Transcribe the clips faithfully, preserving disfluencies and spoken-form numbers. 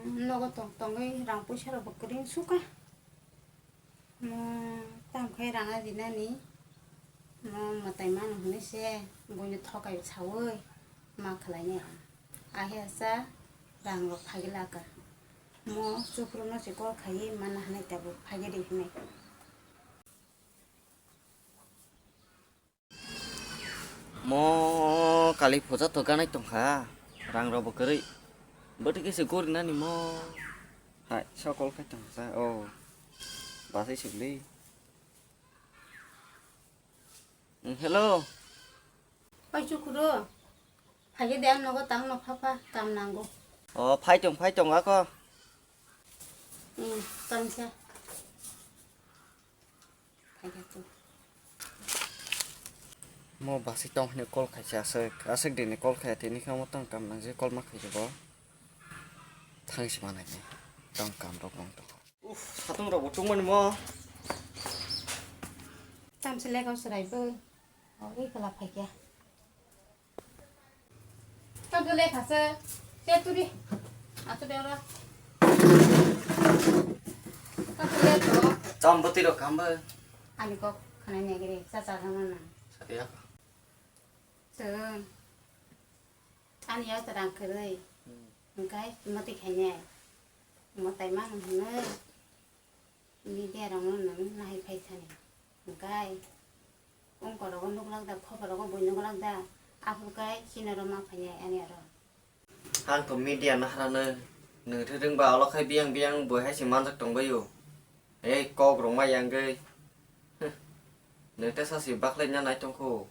Nogo tong tongwi rang puisa rok bo kwrwi wngsuka. Mo tamo khe rang ajinani, mo mwtai mano hwnwi se buino thokai saui ma khlainai ang. Ahi asa rang rok phagi laka. Mo chukrukno se call khaiwi mana hwnwi tabuk phagi di hwnwi. Mo kali puja to ganai tongkha, rang rok bo kwrwi. Bwtwi khe se gori nani mo. Hai, sokol khai tongkha, oh. Basai sukli. Mm, hello. Pai chukuro. Phai de ang nogo tang no pha pha, kam nango. Oh, phai tong, phai tong ako. Hmm, tang sa. Mo basi tong hwnwi call khaisa aswk, aswk dini call khaya tini khe omo tong kam nang je call ma khaijabo. Thang si manai ni tong kam rok wng tong. Uff, satung rok bo tungmani mo. Tam se lego serai bo. O, i kala phaikya. Tabole khase, se turi. Ato de ora. Tabole to. Cham boti rok kamba. Ani kok khana ne gere, sa sa khana na. Sariya. So. Ani ya tarang kere. Hmm. Engkai mati khaine. Mo tai ma hwnwi. Media rokno nwng nahai phai thani. Hwnkhe wngkorogo nuklak da, khoporogo bui nuklak da, aphuru khe chini oro ma phainai ani oro. Ang to media naharano nwng thwdwng ba olo khai biyang biyang bui hai se manjak tongbaio. Ei kok rok ma yangwi. Huh. Nwng tesa se baklai na nai tongkho.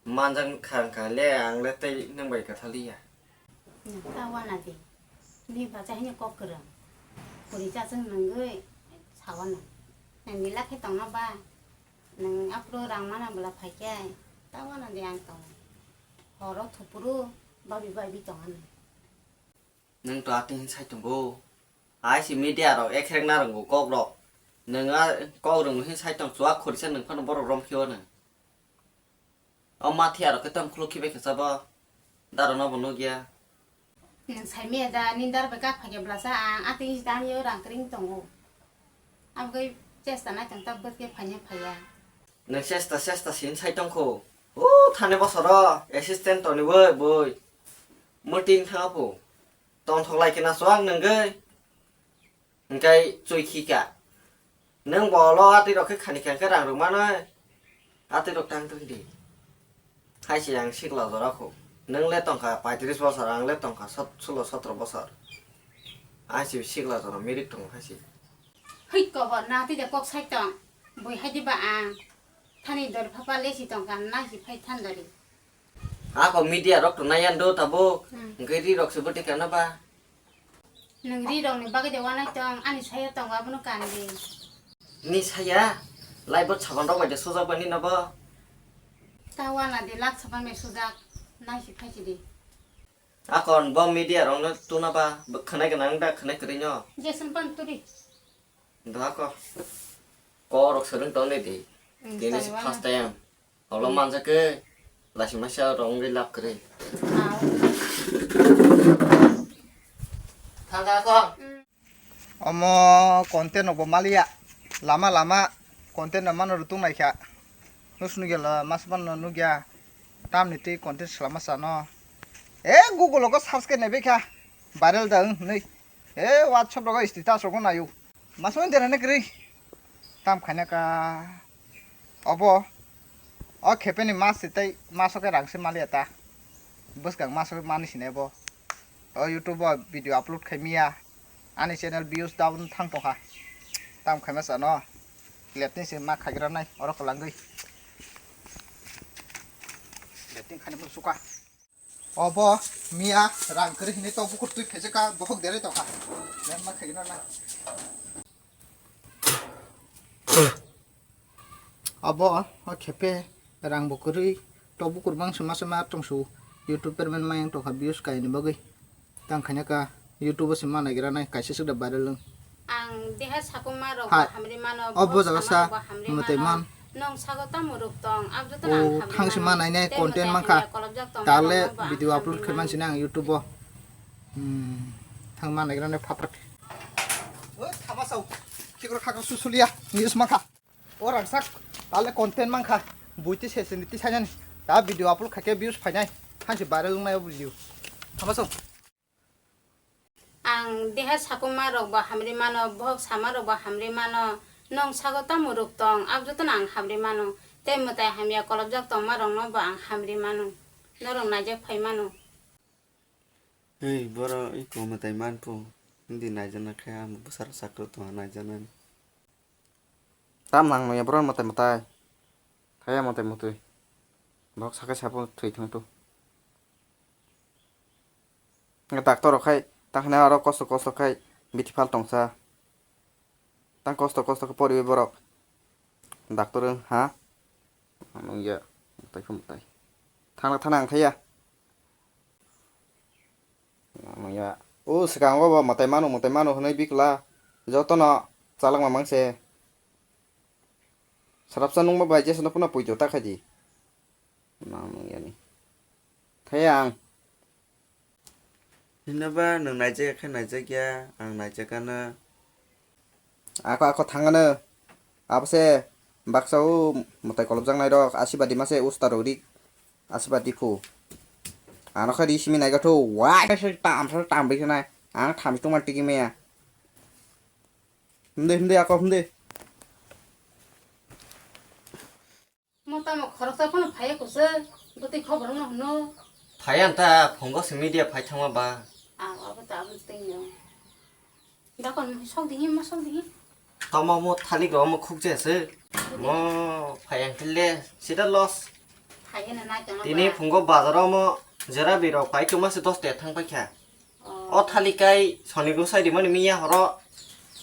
Manjak kha wngkha le, ang le tei nwng bai kwthaliya. Nwng ta wana di. Ni bacha hini kok kwrwng. Puri chachwng nwngwi sawa nwng. Nwng nila khe tongna ba? Nwng aphuru rang mana bwla phaikhe ta wana di ang tong. Horo thupuru babi babi tong ano. Nwng to atwi hin sai tongo. Hai se media rok ekhrek na rwngo kok rok. Nwng a kok rwngo hin sai tong chuak khorisa nwng phano borok rom khio nwng. O mathiya rok khe tong khuluk khibai khe chabo. Daro no bo nugya. Nwng sai miya da nini daro bai kak phaikhe bwlasa ang atwi hin dan yo rang kring tongo. Abgwi chesta nai tong ta bwtwi phaiya phaiya. Nwng chesta chesta sin sai tongkho. O thani bosoro assistant toni boi boi. Muting thangaphu. Tongthok lai khe na chuak nwngwi. Hwnkhe chui khika. Nwng bolo atwi rok khe khani khe rang rwmano. Atwi rok tang twng di. Hai se ang sikla jora kho. Nwng le tongkha paitris bosor, ang le tongkha sot-, sulo sotro bosor. Hai se sikla jora mirik tongo hai se. Hoi kobor na twi de kok sai tong. Bui hai di ba ang. Thani dor phapa le si tongkha nai si phai than dori. Ako media rok to nai yan do tabuk. Hmm. Hwnkhe ri rok se bwtwi kana ba. Nwng ri rokni bagwi de wanai tong, ani sayo tongo, abono kan di. Ni saya? Lai bo saban rok bai de sujak bai nino bo. Ta wana di lak saban bai sujak, naisi phaisi di. Akon bo media rokno tuna ba, bo khwnai gwnang da khwnai kwrwi no. Jason pan turi. Do ako. Ko rok swrwng tong di. Hmm, tini tani se wana. First time. Olo manjak khe, laisi masa rok wngwi lab kwrwi. Thangkha kho. Omo content rok bo maliya. Lama lama content rok mano rwtwng naikha. Nus nugya la mas mano nugya. Tamni twi content swlama sano. E Google o search khe naibai kha. Viral da wng hwnwi. E WhatsApp rogo status rogo naio. Masmani derana kwrwi. Tam khaina ka. Obo. O khepeni mas se tei maso khe rang se maliya ta. Bwskang maso khe mani sine bo. O YouTube o video upload khai miya. Ani channel views down thang tongkha. Tam khaima sano. Letni se ma khagira nai oro kwlangwi. Letni khani bo suka. Obo miya rang kwrwi hinwi tok bukur twi phaijak kha, bohok derwi tongkha. Lemma khaigwna na. Obo o khepe rang bo kwrwi tok bukur mangso masa ma tongsu YouTube permanent mayang tongkha views kaini bagwi. Tang khaina ka YouTube o se ma naigra nai kaisa swk da viral wng. Ang deha sakuma rok hai. Bo Hamri mano, o bo jaga sa mwtai man. Nong sago tamo rok tong, abjo to ang hamri mano. Thang se ma nainai content mankha. Tale video upload khai man sini ang YouTube o. Hmm, thangma naigrane phaprak. Oi, thama sao. Chikro khakro susulia. News makha. O rangsak. Tale content mankha. Buiti sesini tisainani. Ta video upload khaikhe views phainai. Hansi viral wngnai o video. Thama sao. Ang deha sakuma rok bo hamri mano, bohok sama rok bo hamri mano. Nong sago tamo rok tong, abo jotono ang hamri mano. Tei mwtai hamya kolobjak tongma rokno bo ang hamri mano. Norok naijak phai mano. Hei, boro iko mwtai manpo. Hindi naijana khe ang bwsarok sakro tongha naijanani. Tam nang nungya boro mwtai mwtai. Thaya mwtai mwtwi. Bok sakai sapo thwi thangto. Doctor rok khai, tang hwnwi aro kosto kosto khai bithi phal tongsa. Tang kosto kosto khe poriwi borok. Doctor wng ha? Nungya, mwtai khe mwtai. Thangna thana ang thaya. Nungya. O swkango bo mwtai mano, mwtai mano hwnwi bikla. Jotono chalakma mangse. Sarapsa nungma bai jesano phano poito ta khaidi. Nang nungyani. Thaya ang. Hino ba nwng naijak khe naijak ya, ang naijak ano. Ako, ako thangano. Abo se baksa o mwtai kolobjaknai rok, asibadi mase usta rok rik. Asibadi phu. Ano khe ri simi naigatho. Wai, tam, tam ri khe nai. Ang tham tongma tigi maya. Himde, himde, ako himde. Mo tamo khoroksa phano phaiya kusa, bwtwi khobor wngno hwno. Phaiya ta phungo se media phai thangma ba. Aw, abo ta abo tei no. Dakon sok dihi, ma sok dihi. Tamo mo thalik ro mo khuk je se. Mo phaiya khile sida loss. Phaiya na nai tongma. Tini ba. Phungo bazar o mo jera biro phai tuma se dos te thang paikha. O thalikai soni gusai rimani miya horo.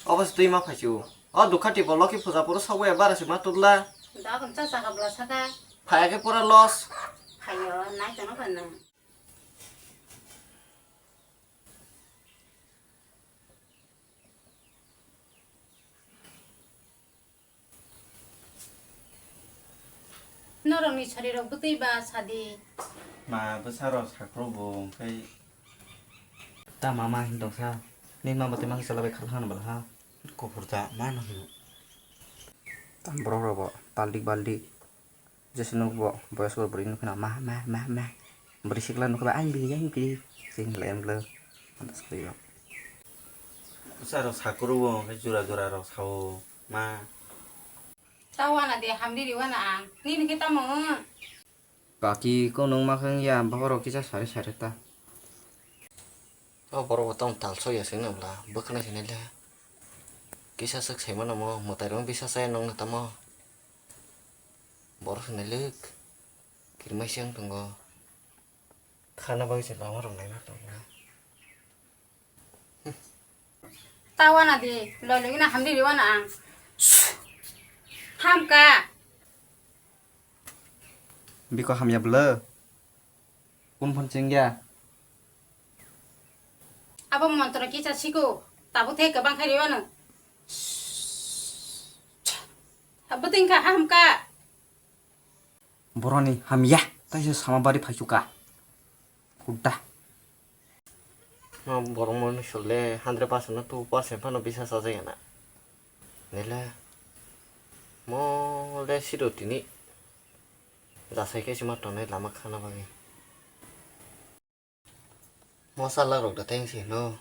Obo se twi ma phaisu. O dukha tipo loki puja poro sabo ya bara se ma tubla. Da kon cha cha kabla saka. Phaya khe pura loss. Phayo nai tongno phano. Norokni sarirok bwtwi ba sadi. Ma bwsarok sakrok bo hwnkhe. Ta mama hin tongsa. Nini ma bwtwi ma chala bai khalha hwn bwla ha. Kuphur ta ma no hino. Tam borok rok bo taldik baldik. Jesa nuk bo boyos ko bwrwi nuk khna ma ma ma ma. Bwrwi sikla nuk ba ang bili ang bili. Sing lai ang bwla. Antas khlai yo. Bwsarok sakrok bo hwnkhe jura jura rok sao ma. Ta wana de hamri ri wana ang. Nini khe tamo wng? Kaki ko nung ma khang ya, bohoro kisa sari sari ta. O borok bo tong tal soya se nang bla, bwkhwnai se nai le. Kisa swk sai mano mo, mwtai rok bisa sai nong na tamo. Borok se nai lwk, kirmai se wng tongo. Khana bagwi se lama rok nai ma tongo. Ta wana di, loi loi na hamdi di wana ang. Hamka. Biko hamya bwlw. Kun phone chengya. Abo montro kisa siko. Tabuk the kwbang khai riwano. Abo tingkha hamka. Boroni hamya, taisa sama bari phaichuka. Hudda. Ma borok mani sole hundred percent no two percent phano bisa sajaya na. Nele. Mo le siro tini. Jasai khe sima tonne lama khana bagwi. Mo salak rok da teng si no.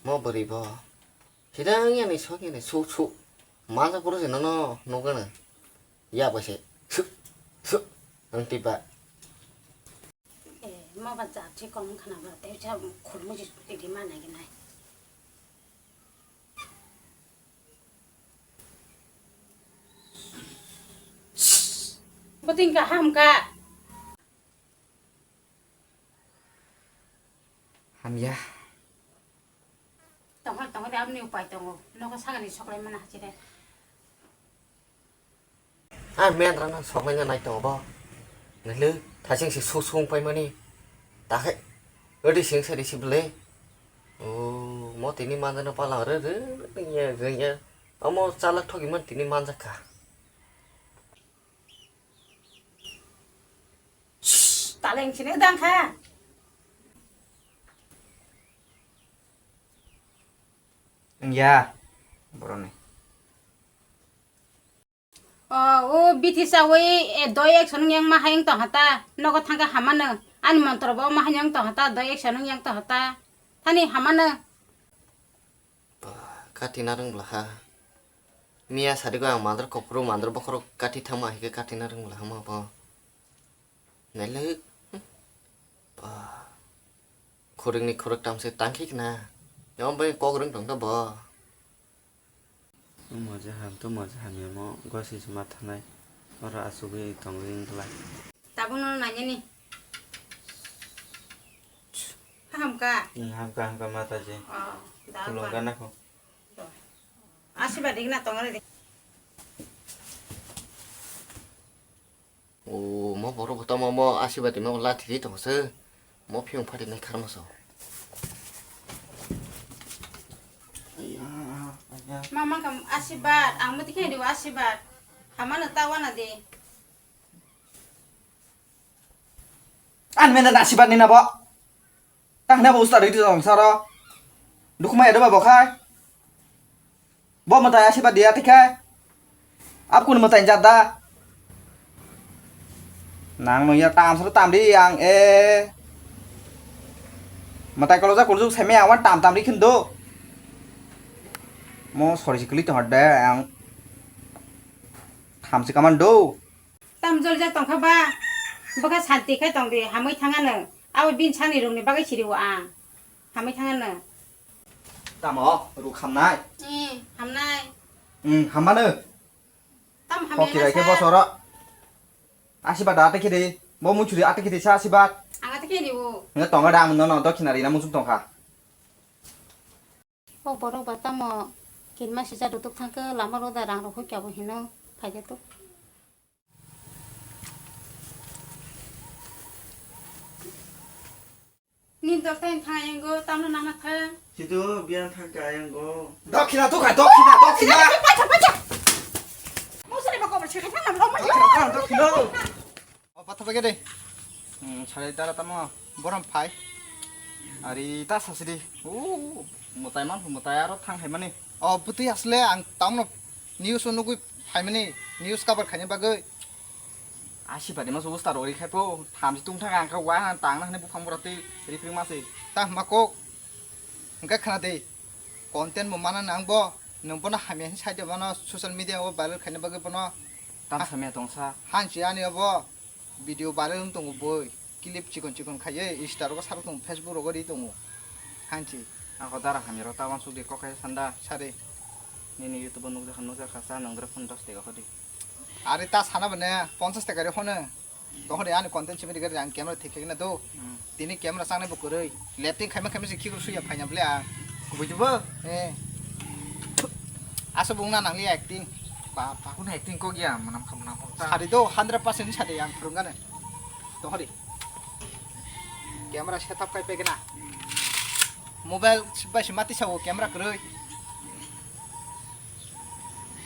Mo bwrwi bo. Sida wng yani sok yani su su. Manja puro se nono nugana. Ya bo se. Su su. Ang tiba. Eh, mo ba jat se kom khana ba te cha khulmu ji tidi ma nai nai. Bo tingkha hamka. Hamya. Tongkha tongkha de aboni upai tongo. Nogo sagani soklai mana hachire. Ah, men rana soklai na nai tongo bo. Nelu thasing si su sung pai mani. Takhai. Odi sing sari si bele. Oh, mo tini manjana pala re re re ya re ya. Amo chalak thogi man tini manjak kha. Taleng sini dang kha. Wngya boroni. O, o bithi chawi, e, doi action wng yang ma hai wng tong ha ta. Nogo thang khe hamano. Ani montro bo ma hai wng tong ha ta, doi action wng yang tong ha ta. Thani hamano. Ba, kati narwng bwla ha. Miya sadi ko ang mandar kopro, mandar bokhorok kati thangma hai khe kati narwng bwla ha ma bo. Nailai. Ba. Khoroknwi khoroktam se tangkhe khna. Yom bai kok rwng tong ta bo. Moja ham to moja hamya mo gosi se ma thanai. Oro asugwi tongwi wngla. Tabukno nainani. Hamka. Hamka hamka mataji. Oh, da. Khulumkha nako. Asibadi gana tongre de. O mo borok bo tamo mo asibadi mo lathi ri tongse. Mo phiyong phati nai kharma so. Mama kam asibad, ang mati khe diwa asibad. Hamano tawana de. An mena asibad ni na bo. Tang na bo usta ri tong saro. Dukuma ya do ba bo khai. Bo mwtai asibad dia tikhai. Ab kun mwtai jat da. Nang no ya tam sar tam ri ang e. Mwtai kolo ja kolo juk seme awan tam tam ri khin do. Mo sori sikli to hot da ang. Tham si kaman do. Tam jol jak tong kha ba. Bwkha santi khai tong di hamwi thang ano. Abo bin sani rung ni bagwi siri o ang. Hamwi thang ano. Tamo, ruk hamnai. Eh, hamnai. Hmm, hammano. Tam hamya. Hoki bai khe sa. Bosoro. Asibad ate khe de. Bo muchuri ate khe de sa asibad. Ang ate khe de o. Nge tonga da ang no no dokhina rina muchung tongkha. O borok ba tamo kinma sija dutuk thang khe lama roda rang rok hoi kya bo hino phai de tuk. Ni dok thang thang ayang go, tamno nana thang. Situ biang thang ka ayang go. Dokhina to kha, dokhina, dokhina. Pacha, pacha. Mosari ba kobar chekha thang na, lo ma. Dokhina, dokhina. O patha bage de. Hmm, sare dara tamo borom phai. Ari ta sasidi. O, mutai man, mutai aro thang hai mani. O, butui asle ang tamno news o nugui phaimani, news cover khaina bagwi. Asibadi ma subus ta rori khai po, thamsi tung thang ang kha wa tang na hne buphang bora tei ripri ma se. Ta ma kok. Hingke khna de. Content bo mana nang bo. Nung bono hamya hin side bono social media o viral khaina bagwi bono. Tam samya tong sa. Hansi ani obo. Video viral wng tongo boi, clip chikon chikon khaiwi Insta rogo sarwi tongo, Facebook rogo ri tongo. Hanchi. Ako dara hamya rok ta uansuk di kok hai sanda. Sari. Nini YouTube o nukjakha, nukjakha, sa nang dra phone dos tega hodi. Ari ta sana bane ponchas tega ri hono. Tohori ani content simi ri gari ang camera thik khegna do. Hmm. Tini camera sangnai bo kwrwi. Lepting khaima khaima se khikrw suya phaina ble a. Kubui dibo? Eh. Asa bung na nangli acting. Ba, ba. Kunu acting kok ya, manam kha, manam kha. Sari do, hundred percent sari ang phurung gane. Tohori. Camera setup kai pegena. Mobile bai se mati sao camera kwrwi.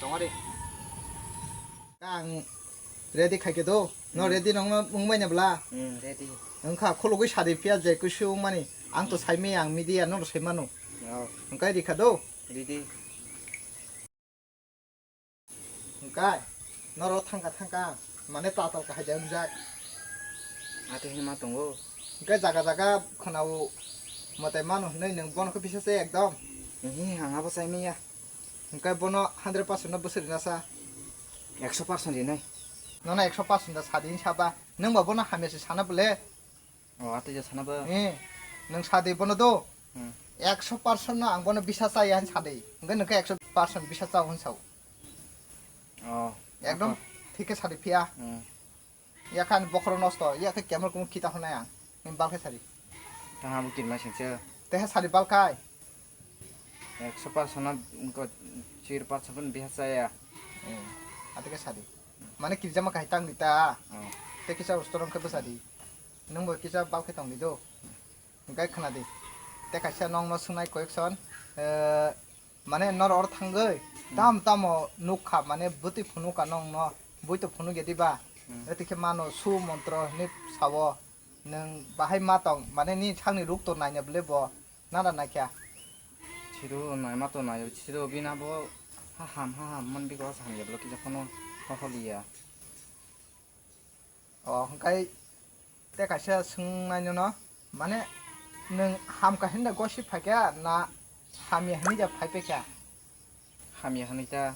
Tohori. Ang ready khai khe do. No ready nong no mung bai na bla. Hmm, ready. Wngkha khulugwi sadi phiya je kusu wngmani. Ang to saimaya ang media no sai mano. Oh. Wngkai rikha do. Ready. Wngkai. Noro thangka thangka mane tatal kahai de wngjak. Ate hima tongo. Wngkai jaga jaga khwnao mwtai mano hwnwi nwng bono khe bisa se ekdom. Ehe, ang abo saimaya. Hingke bono hundred percent no bwswk rina sa? Ekso percent rinai. Nono ekso percent da sadi hin saba. Nwng ba bono hamya se sana bole. O, atwi ja sana ba. Eh, nwng sadi bono do. Hmm. Ekso percent no ang bono bisa chaya hin sadi. Hingke nwng khe ekso percent bisa chao hin sao. O, ekdom ako. Thik khe sadi phiya. Hmm. Yakhan bokhorok nosto, yakhe camera kumu kita hwnai ang. Nini balkhai sari. Tang abo kinma singse. Teha sari balkhai. Ekso percent no ko chir percent pun biha chaya. Eh, ate khe sari. Mane kirjama kahai tang di ta. Oh. Te kisa ustorong khe bwsadi. Nwng bo kisa balkhai tong di do. Hingkai khna di. Te kaisa nong no swngnai question. Eh, Mane nor oro thangwi tam tamo nukha, mane bwtwi phunukha nongno, bui to phunukya diba? Hmm. Eti khe mano su montro hinwi sao, nwng bahai ma tong, mane nini sakni ruk to naina bwle bo nana naikha. Siro naima to nai, siro bina bo ha ham, ha ham, man biko sa hamya blo kisa phano ho holiya. O, hwnkhe te kaisa swngnai nono, mane nwng hamkha hinda gosip phaikha na hamya hinwi ja phaipaikha? Hamya hinwi ta.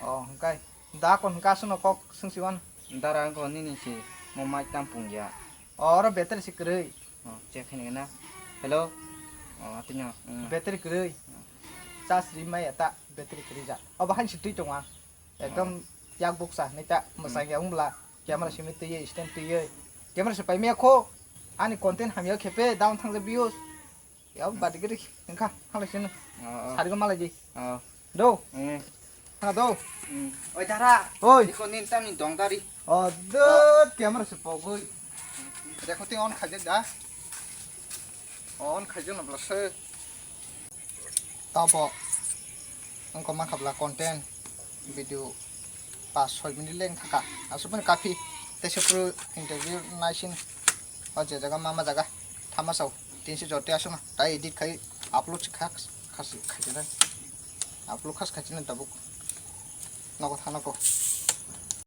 O, hwnkhe da kon hwnkhe aswkno kok swngsi wan. Dara wngkha nini si mo mic tam pungya. O, oro battery si kwrwi. O, check khaina gana. Hello. O, tino. Mm. Battery kwrwi. Charge ri maya ta battery kwrwi ja. Obo hain si twi tongo ang. Ekdom yak buksa hinwi ta mwsang ya wng bwla. Camera simi twiwi stand twiwi. Camera se paimaya kho. Ani content hamya khepe down thangja views. Yao badi gede engkha halai sini. Oh, oh. Sari ko malai di. Oh. Do. Eh. Ha do. Hmm. Oi dara. Oi. Iko nin tami dong dari. Oh, do camera se pogoi. Recording on khaje da. On khaje na blase. Tabo. Engko ma khabla content video pas soi minute leng thaka. Asupun kafi. Tese pro interview naisin. O je jaga mama jaga. Thamasao. Tinsi jote asuna. Tai edit khai upload khak khasi khajina. Upload khas khajina tabuk. Nogo thanako.